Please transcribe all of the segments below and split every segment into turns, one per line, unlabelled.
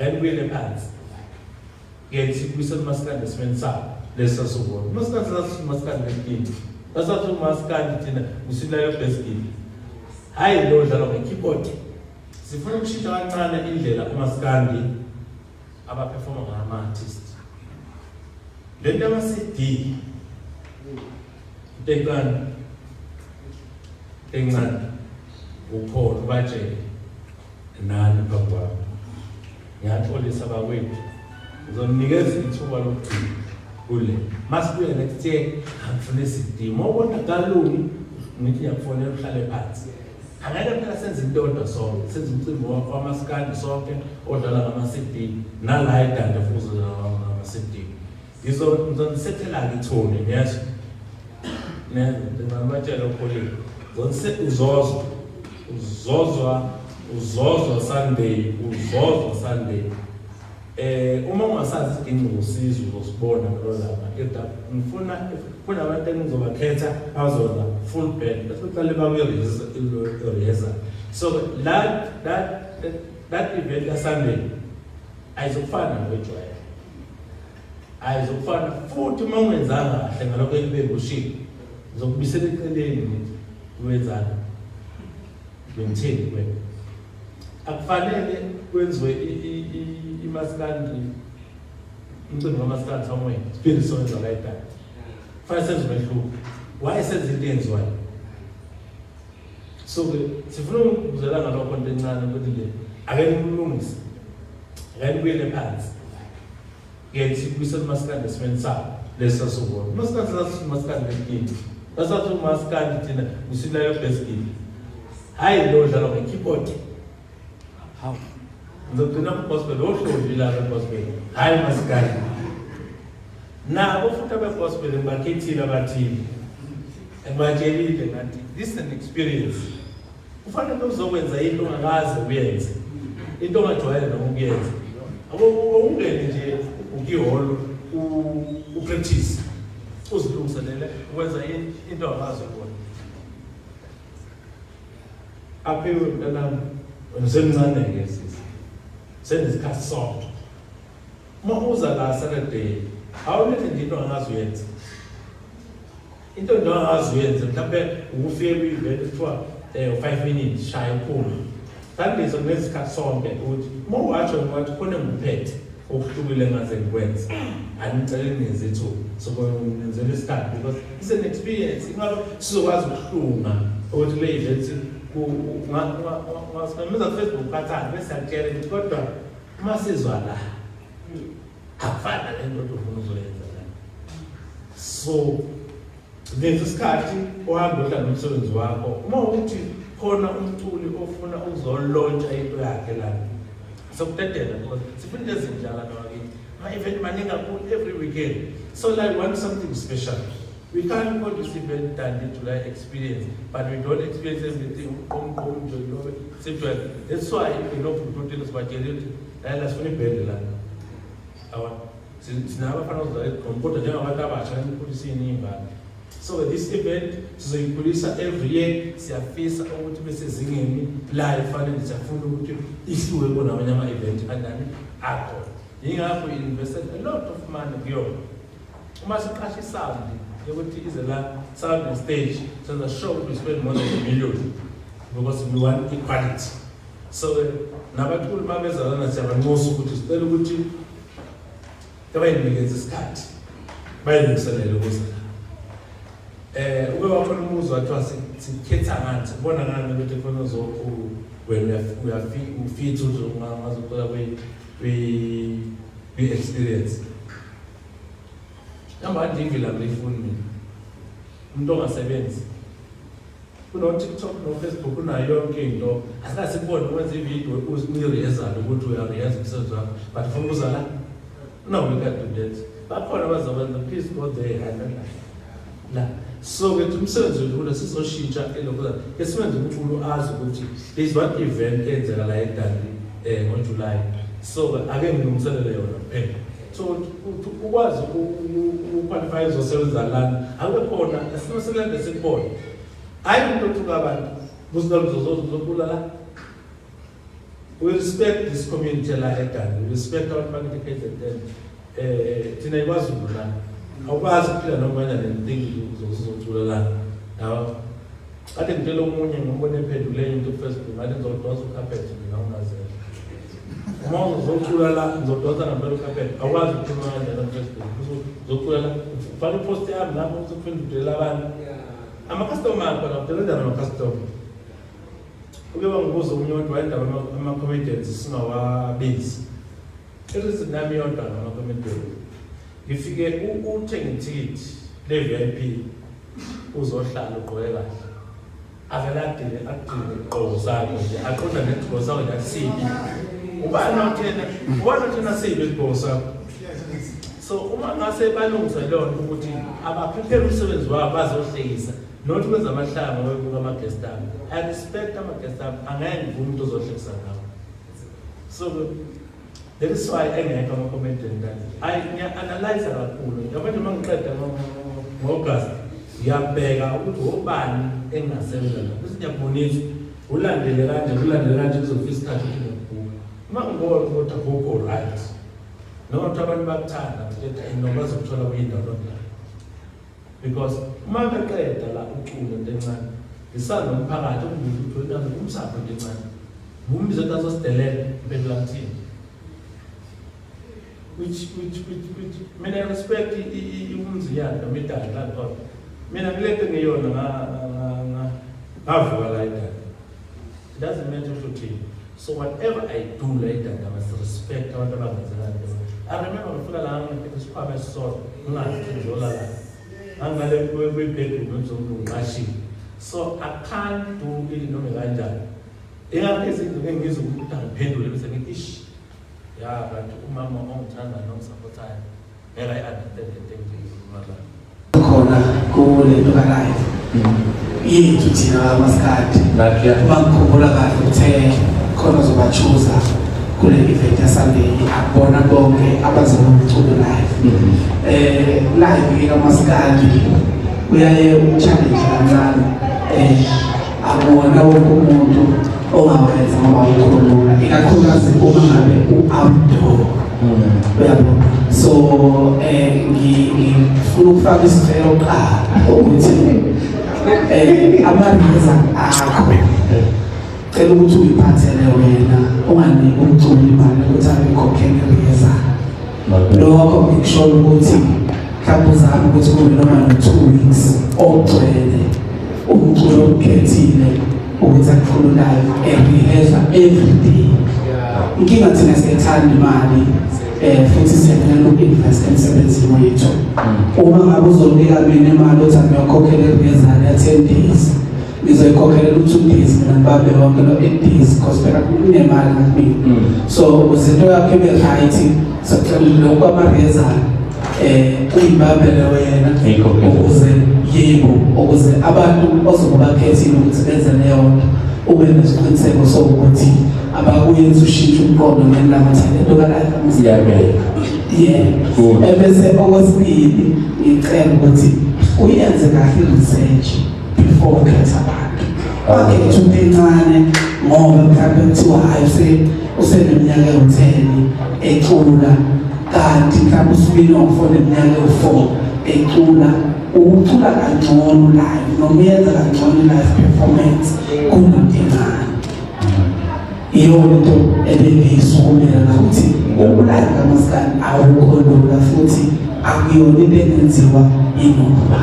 Ake nibuyele phansi. Ke sibuyisele umasikandi esimeni sawo lesi sasubona. Umasikandi sathi umasikandi lenkinga. Sasathi umasikandi thina usilayo best. Hayi lo dlalwa nge-keyboard. Sifuna ukushintsha kancane indlela umasikandi abaperforma ngayo ama-artist. Le nto yama-CD into encane encane ukhona ubatshele nani phambi kwami. Ngiyaxolisa bakwethu, ngizonikeza ithuba lokugcina kule. Masibuye next year angifune CD. Uma ubona kalungi ngithi ngiyakufonela uhlale phansi. Angeke phela senze into yodwa sonke, senze umcimbi wamaskandi sonke odlala ngama-CD nala eDande futhi uzodlala ngama-CD. Ngizonisekhela-ke ithoni, niyezwa? Niyezwa? Ngingabatshela upholile. Uzozwa, uzozwa, uzozwa Sunday, uzozwa Sunday. Uma ungasazi isidingo usizo uzosibona ngalo langa. Kodwa ngifuna kunabantu engizobakhetha bazoza full band bese beqale bakuyi-rehearsal. So that event ka Sunday ayizokufana nokwejwayele. Ayizokufana futhi uma ungenzanga kahle ngalokho engibekushilo ngizokubisela eceleni ngithi wenzani bengitheni kuwena. Akufanele kwenziwe imaskandi umcimbi kamaskandi somewhere siphinde sowenza la eDande. Kufanele senze umehluko. Why senze into eyenziwayo? So ke sifuna ukuzela ngalokho into encane ukuthi nje ake nikulungise. Ake nibuyele phansi. Ke sibuyisele umaskandi esimeni sawo lesi sasubona. Umaskandi sathi umaskandi lenkinga. Sasathi umaskandi thina usilayo best. Hayi lo dlalwa nge-keyboard.
Hawu.
Ngizogcina ku-gospel, ohloli la be-gospel. Hhayi maskandi. Nabo futhi abe-gospel ngibakhethile abathile. Ngibatshelile ngathi this is an experience. Kufanele uzokwenza into ongakaze uyenze. Into ongajwayele noma ukuyenza. Awungene nje ukihholo upractice. Uzilungiselele ukwenza into ongakaze ubone. Aphiwe mntanami, wena usemncane-ke sisi. Senesikhathi sonke. Uma uza la Saturday, awulethe nje into ongakaze uyenze. Into nje ongakaze uyenze mhlawumbe ukufike kwi-event kuthiwa 5 minutes shaya uphume. Sunday sokunesikhathi sonke ukuthi uma uwasho ngathi khona engikuphethe okuhlukile engaze ngikwenze. Anicele ningenze ithuba. Sokwenzela isikhathi because it's an experience. Ingakho sizokwazi ukuhlunga ukuthi kule event ungasimemeza ku-Facebook khathani bese siyakutshela ukuthi kodwa uma sizwa la akufani nale nto ofuna uzoyenza la. So lesi sikhathi uhambe uhlala nomsebenzi wakho uma ukuthi khona umculi ofuna ukuzolontsha into yakhe la sokudedela because sifuna into ezinjalo nabakithi ama-event maningi kakhulu every weekend. So like we want something special. We can't call this event Dundee July experience, but we don't experience everything. That's why inobhuti sibatshele ukuthi la sifuna ibhende la. Awa sinabo abafana abazodlala igqom kodwa njengabantu abasha nikhuliseni iy'ngane. So this event sizoyikhulisa every year. Siyafisa ukuthi besezingeni layo fanele, siyafuna ukuthi ihluke kunamanye ama-event anani akhona. Yingakho invested a lot of money kuyona. Uma siqasha isound yokuthi ize la sound and stage, senza sure ukuthi we spend more than a million because we want equality. So nabaculi babeza lana siyabanxusa ukuthi sicela ukuthi bayinikeze isikhathi bayilungiselele ukuza la. Ube wakhona umbuzo wathiwa sikhetha ngani, sikubona ngani ukuthi khona uzokhulu wena uyafika ufitha ukuthi ungazoqala kwi-experience. Namba nje ivila ngiyifuni mina. Umuntu ongasebenzi. Kuno-TikTok no-Facebook unayo yonke into. Asikaze sikubone ukwenza ividiyo uyi-rehearsal ukuthi uyarehearsa umsebenzi wakho. But ufuna ukuza la? No, we can't do that. Bakhona abazokwenza, please go there and la. La. So ke umsebenzi wethu kulo sizoshintsha elokhu ke siwenze umculo azi ukuthi there is one event eyenzeka la eDundee ngoJuly. So ake ngilungiselele yona kuphela. So ukwazi uqualify uzosebenza lana akube khona esinosebenza sikubona. Hayi umuntu othuka abantu. Uzobulala. We respect this community la eDani, we respect abantu bakithi KZN. Thina iKwaZulu la. Awukwazi ukuphila noma kanjani nething uzocula la. Yabo. Kade ngitshela omunye ngombona ephendule enye into ku-Facebook ngathi ngizodonsa ukhaphethe mina ungazela. Uma uzocula la ngizodonsa ngempela ukhaphethe. Awukwazi ukukhuluma kanjalo ku-Facebook. Uzocula la. Ufake i-post yami lapho uzophendula abantu. Ama-customer akho la, udela njani ama-customer? Uke wangibuza omunye umuntu wayendaba ama-comedians singawabizi. I-reason yami yodwa ngama-comedians. Ngifike uthenge ithikithi le-VIP uzohlala ugqoke kahle. Avele adile agcine igqoko sakhe nje aqonda nesigqoko sakhe nje asibi. Ubani othena ubani othena sibi isigqoko sakho? So uma ngase balungise leyo nto ukuthi abaphephele umsebenzi wabo bazohlekisa not kwenza amahlanga webuka ama-guest ami. I respect ama-guest ami, angeke ngivume umuntu ozohlekisa ngawo. So that is why engekho ama-comedian kanje. Ayi ngiya-analyze kakhulu. Yabo nje uma ngiqeda ngo-August ngiyabheka ukuthi obani engingasebenza nabo. Bese ngiyakubonisa ulandele kanje, ulandele kanje kuzofika isikhathi ukuthi ngiyakubhuka. Uma ngibona ukuthi akukho right noma kuthiwa abantu bakuthanda ngithetha noma bazokuthola kuyindawo not la. Because uma beqeda la uculo into encane ngisala nomphakathi ungibuza ukuthi wena umsapho into encane ngumbize ukuthi azosidelela impendula kuthini which mina I respect umziyana noma idali la khona mina ngilento ngiyona ngavuka la idali. It doesn't matter ukuthi uthini. So whatever I do la idali, I must respect abantu abangenzela nto. I remember ngifika la ngiphethe isikhwama esisodwa ngingazi ukuthi ngizolala ngangale kwi-bedroom emzomlungu ngiqashile. So I can't do it noma kanjani. Ingakho izinto ngeke ngizwe ukuthi angiphendule bese ngithi ish ya kanti umama ongithanda nongisapothayo ngeke ayi-understand lento engizoyikhuluma la.
Khona kule nto ka-live yethu thina kamaskandi, uma ngikhumbula kahle uthe khona ozobachuza kule event yaSunday, akubona bonke abazoba umculo live. Live kamaskandi uyaye u-challenge kancane, akuwona wonke umuntu ongawenza ngoba ukhulula, ikakhulukazi uma ngabe u-outdoor, uyabo. So ngifuna ukufaka isicelo kuqala ukuthi ama-rehearsal akho cela ukuthi uyiphathele wena, unganiki umculi imali ukuthi ayikhokhele i-rehearsal. Lokho ngikushola ukuthi mhlawumbe uzame ukuthi kube noma no-2 weeks ogcwele umculo okhethile ukuthi akukhulu live e-rehearsa every day. Inkinga thina siyayithanda imali, futhi siyafuna uku-invest emsebenzini wethu. Uma ngabe uzonika mina imali uthi angiyokhokhela i-rehearsal ya-10 days, ngizoyikhokhelela u-2 days mina, ngibambe wonke lo-8 days because phela kunemali ngakumina. So ukuze into yakho ibe right, siyacela lokhu ama-rehearsal uyibambele wena.
Ngiyikhokhele.
Ukuze, yebo, ukuze abantu ozobe bakhethile ukuthi benze leyo nto ube nesiqiniseko sokuthi abakuyenza ushintshe umqondo ngelanga ukuthi le nto ka-live
Iyabeka.
Yeah.
Good.
Ebese okwesibili ngicela ukuthi uyenze kahle i-research before ukhetha abantu. Bakhetha into encane ngoba mhlawumbe kuthiwa hayi useneminyaka ewu-10 ecula, kanti mhlawumbe usubili neminyaka ewu-4 ecula, ukucula kangcono live noma uyenza kangcono i-live performance kunento encane. Iyona into ebengiyisukumela ukuthi uku-live kamaskandi awukho lula futhi akuyona into engenziwa inoma.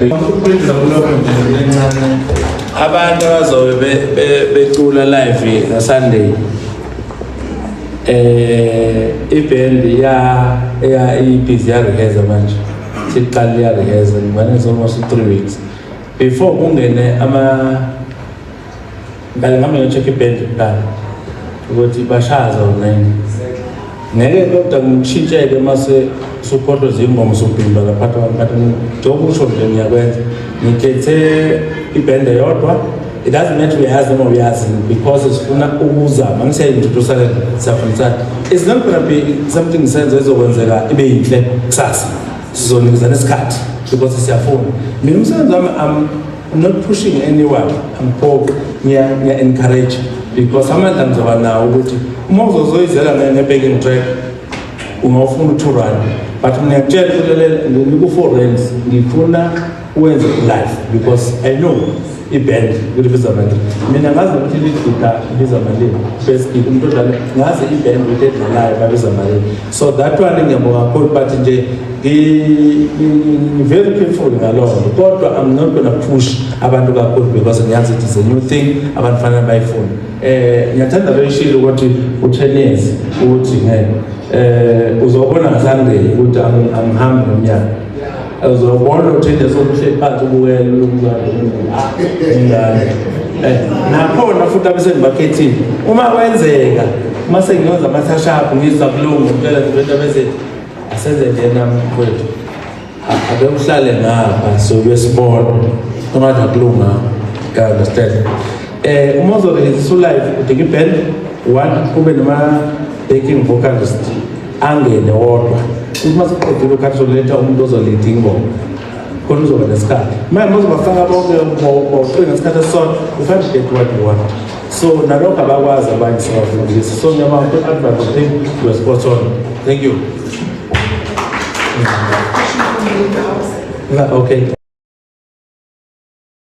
Ukuphendula kulokho nje into encane, abantu abazobe becula live ngaSunday, iband ya ibhizi ya rehearsa manje, siqala ya rehearsa ngibane almost 3 weeks before kungene ama ngale ngambe ngiyo-check iband kuqala ukuthi bashaya zona yini. Ngeke kodwa ngishintsheke mase usukhohlwa zingoma usubhimba laphatha abantu njengoba usho nje. Ngiyakwenza ngikhethe ibhende eyodwa, it doesn't matter uyazi noma uyazi because sifuna ukuzama ngisiyayi-introduce le siyafundisana. It's not gonna be something senze ezokwenzeka ibe yinhle kusasa, sizonikezana isikhathi because siyafuna. Mina umsebenzi wami, I'm not pushing anyone, angiphoqi, ngiya-encourage. Because amandla ngizoba nawo ukuthi uma uzozoyizela nge-backing track ungawufuna u-R2, but mina ngiyakutshela ukuthi ngiku-R4 ngifuna uwenze live because I know i-band ukuthi ibiza malini. Mina ngazi nokuthi i-lead guitar ibiza malini, bass guitar, umuntu odlala, ngazi i-band ukuthi edlalayo babiza malini. So that one ngiyabonga kakhulu, but nje ngi-very careful ngaloo nto, kodwa I'm not gonna push abantu kakhulu because ngiyazi it is a new thing, abantu fanele bayifune. Ngiyathanda lo ishilo ukuthi u-10 years ukuthi ngeke uzobona ngaSunday ukuthi angihambi nomnyaka, uzobona u-10 years obuhleli phansi ubukele umzali ingane. Nakhona futhi abe sengibakhethile uma kwenzeka uma sengiyenza ama-touch up ngizwa kulungu ngicela nje bese asenze nje nami mfowethu, ake uhlale ngapha sobe sibona ungathi akulunganga, you understand? Uma uzorelease live udinga i-band one, kube noma backing vocalist angene wodwa, ukuthi uma siqedile ukhathi uzoletha umuntu ozoleada ingoma khona uzoba nesikhathi. Manje uma uzobafaka bonke bawuqina ngesikhathi esisodwa, you can't get what you want. So nalokho abakwazi abanye siyabafundisa. So ngiyabonga advice. I think you are spot on. Thank you. Yeah, okay.